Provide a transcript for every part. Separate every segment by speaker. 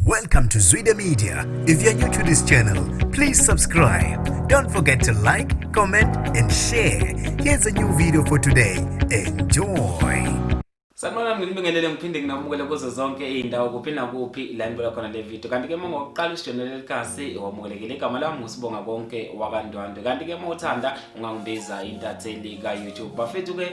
Speaker 1: Welcome to Zwida Media. If you're new to this channel, please subscribe. Don't forget to like, comment, and share. Here's a new video for today. Enjoy.
Speaker 2: Sanibonani, nginibingelele ngiphinde nginamukele kuzo zonke iy'ndawo, kuphi nakuphi la nibuka khona le video. Kanti-ke uma ngokuqala usijoyinele leli khasi, wamukelekile. Igama lami uSibonga Konke wakaNdwandwe, kanti-ke uma uthanda ungangibiza intatheli ka-YouTube. Bafethu-ke,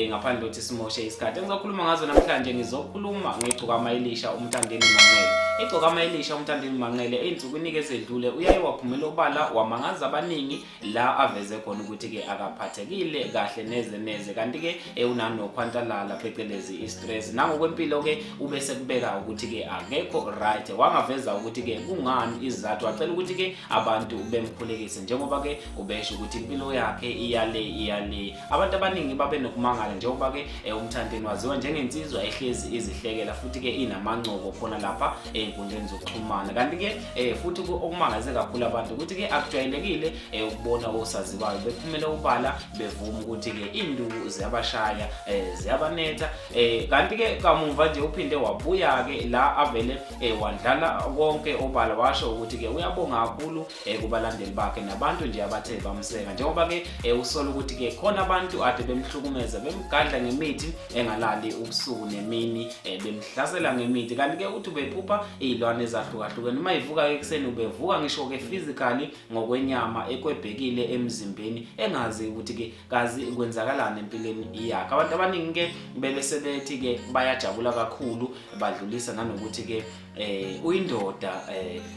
Speaker 2: ngaphandle kokuthi simoshe isikhathi, engizokhuluma ngazo namhlanje, ngizokhuluma ngeGcokama Elisha, uMthandeni Manqele. IGcokama Elisha, uMthandeni Manqele, ey'nsukwini-ke ezedlule uyaye waphumela obala, wamangaza abaningi la aveze khona ukuthi-ke akaphathekile kahle neze neze, kanti-ke unanokhwantalala, phecelezi i-stress, nangokwempilo-ke ube sekubeka ukuthi-ke akekho right. Wangaveza ukuthi-ke kungani izizathu, wacela ukuthi-ke abantu bemkhulekise, njengoba-ke ubesho ukuthi impilo yakhe iyale iyale. Abantu abaningi babe nokumangala, njengoba-ke uMthandeni waziwa njengensizwa ehlezi izihlekela, futhi-ke inamancoko khona lapha ey'nkundleni zokuxhumana. Kanti-ke futhi okumangaze kakhulu abantu ukuthi-ke akujwayelekile ukubona osaziwayo bephumela ubala bevuma ukuthi-ke iy'nduku ziyabashaya, ziyabanetha. Kanti-ke kamumva nje uphinde wabuya-ke la avele wandlala konke obala, washo ukuthi-ke uyabonga kakhulu kubalandeli bakhe nabantu nje abathe bamseka, njengoba-ke usola ukuthi-ke khona abantu ade bemhlukumeza, bemgadla ngemithi, engalali ubusuku nemini, bemhlasela ngemithi. Kanti-ke uthi ubephupha iy'lwane ezahlukahlukene, uma ivuka ekuseni ubevuka ngisho-ke physically, ngokwenyama, ekwebhekile emzimbeni, engazi ukuthi-ke kazi kwenzakalani empilweni yakhe. Abantu abaningi-ke bebe sebethi-ke bayajabula kakhulu, badlulisa nanokuthi-ke uyindoda,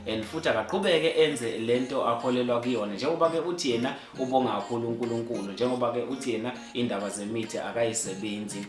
Speaker 2: and futhi akaqhubeke enze lento akholelwa kuyona, njengoba ke uthi yena ubonga kakhulu uNkulunkulu, njengoba ke uthi yena indaba zemithi akayisebenzi.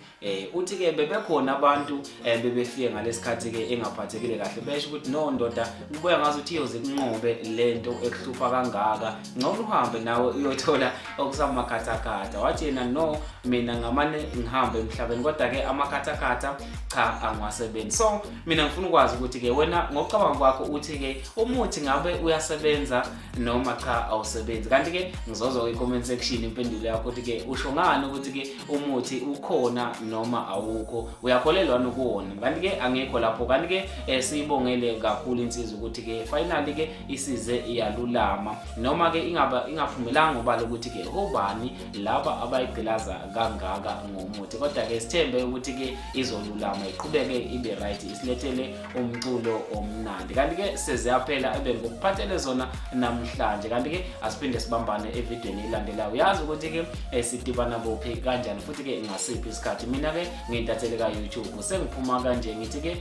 Speaker 2: Uthi ke bebekhona abantu bebefike ngalesikhathi ke engaphathekile kahle, besho ukuthi, "No ndoda, kubuya ngazi ukuthi iyoze kunqobe lento ekuhlupha kangaka, ngcono uhambe nawe uyothola okusamakhathakhatha." Wathi yena, "No, mina ngamane ngihambe emhlabeni, kodwa ke amakhathakhatha cha, angiwasebenzi." So mina ngifuna ukwazi ukuthi ke wena, ngokucabanga kwakho, uthi ke umuthi ngabe uyasebenza noma cha, awusebenzi? Kanti ke ngizozwa kwi-comment section impendulo yakho, ukuthi ke usho ngani ukuthi ke umuthi ukhona noma awukho, uyakholelwa nokuwona. Kanti ke angekho lapho. Kanti ke siyibongele kakhulu insizwa ukuthi ke finally ke isize iyalulama, noma ke ingaba ingaphumelanga obala ukuthi ke obani laba abayigqilaza kangaka ngomuthi, kodwa ke sithembe ukuthi ke izolulama, iqhubeke ibe right, isilethele umculo omnandi. Kanti ke seziyaphela ebengikuphathele zona namhlanje. Kanti ke asiphinde sibambane evidweni elandelayo. Uyazi ukuthi ke sidibana kuphi, kanjani, futhi ke ngasiphi isikhathi. Mina ke ngiyintatheli ka-YouTube, sengiphuma kanje, ngithi ke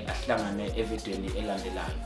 Speaker 2: ahlangane evidweni elandelayo.